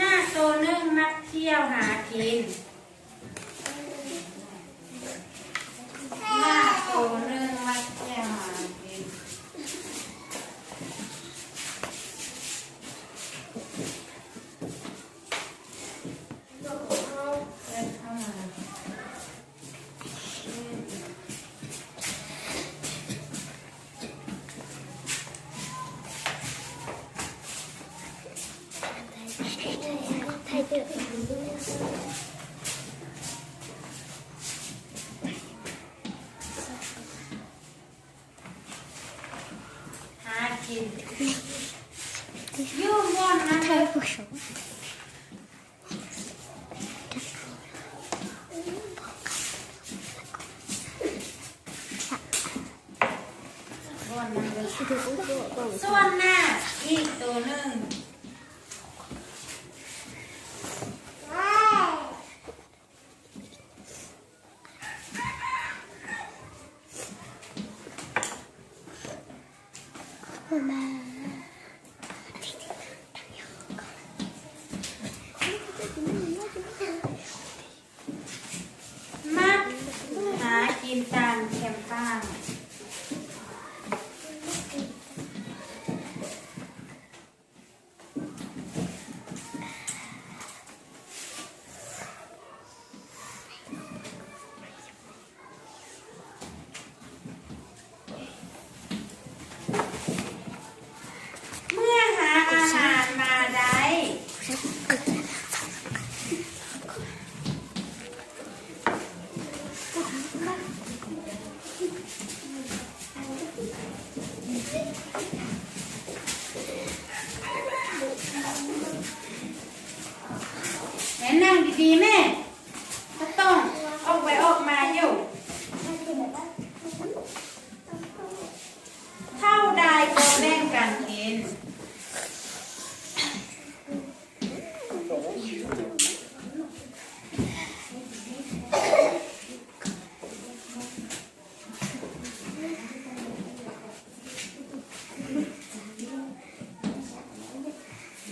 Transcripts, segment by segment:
Naj tus neeg mas thiaj hnav kis. Naj tus neeg mas thiaj hnav kis. Xuaj naj ib tug neeg. Mab hnav kis tas khees pam. Muaj has a has mas daiv. Neeg di di me, koj toog, oj pes oj mas yus. Thauj dai kos veej kas kev.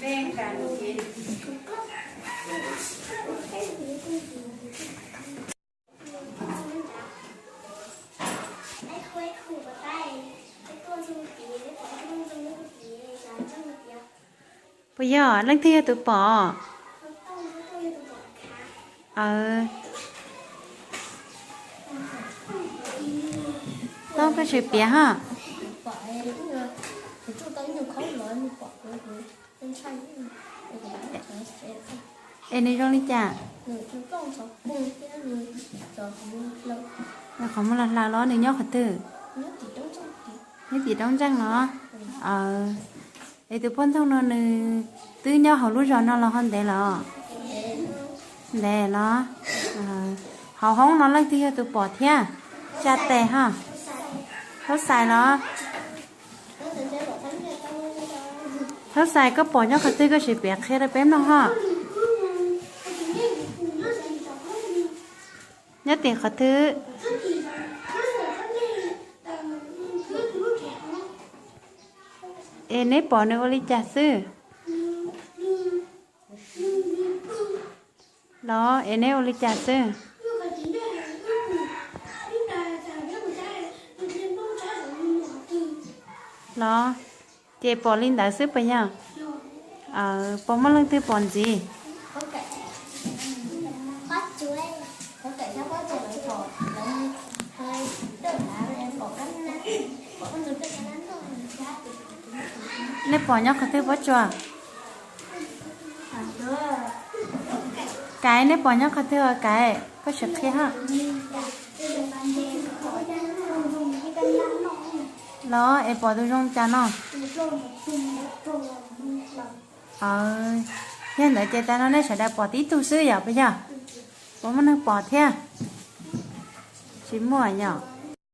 Veej kas kev. Puas yog leej twg yog tus pom? Tooj, koj sim piav hab. Es nws zoo li cas? Nws qhov muag lag hlaws los nws nyob qhov twg? Nyob tim roob ntseej los? Es tus poj ntxoog no nws twb nyob hauv lub zos no los ho ntev los? Ntev los? Hauv hoob no leej twg yog tus pom thiab? Tsa tes hab. Thaub Xais los? Thaub Xais, koj pom nyob qhov twg koj sim piav qhia rau peb mloog hab. Nyob tim qhov twg? Es neb pom nws ua li cas xwb? Los es neb ua li cas xwb? Los ces pom li ntawd xwb puas yog? Puas muaj leej twg pom ntxiv? Nej pom nyob qhov twg Pob Tsuas? Kais, nej pom nyob qhov twg os Kais? Koj sim qhia hab. Los es pom tus zoo cas no? Yog ntawd ces tas no nej sawv daws pom tib tug xwb yom, puas yog? Puas muaj neeg pom thiab? Tsis muaj yom.